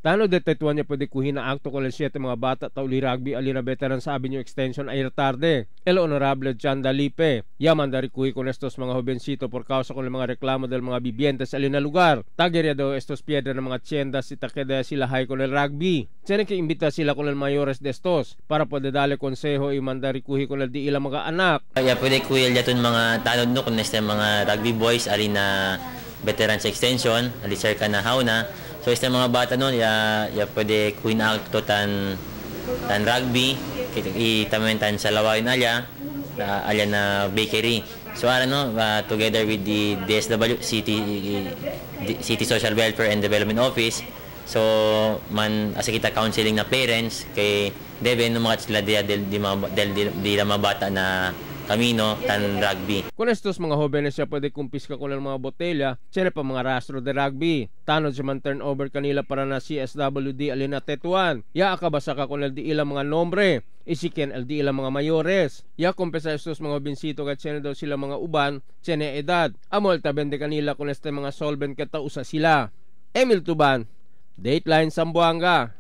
Tanod de Tetuan ya pwede kuhin na akto con el 7 mga bata tauli rugby alina veteran sa Avenue Extension ayer tarde. El Honorable John Dalipe ya mandari kuhi con estos mga jovencito por causa con el mga reklamo del mga vivientes alina lugar. Tageria daw estos piedra ng mga tiendas si takeda sila hay con el rugby. Tiene que invita sila con el mayores de estos para pwede dale consejo y mandari kuhi con el di ilang mga anak. Ya pwede kuhi yaton mga tanod no con este mga rugby boys alina veterans extension ali cerca na hauna. So este mga bata no ya pwede kuhin akto tan rugby itamen tan sa lawayon alya alya na bakery. So ara no together with the DSW City Social Welfare and Development Office. So man asa kita counseling na parents kay debe no mga sila di mga bata na kamino tan rugby. Con estos mga jóvenes ya pwede kumpiska con el mga botella, tiene pa mga rastro de rugby. Tanod siya man turnover kanila para na CSWD alina Tetuan. Ya akabasa ka con el di ilang mga nombre, isiken el di ilang mga mayores. Ya kumpesa estos mga jovencito ka tiene daw sila mga uban, tiene edad. Amo el tabende kanila con este mga solvent kata usa sila. Emil Tuban, Dateline Zamboanga.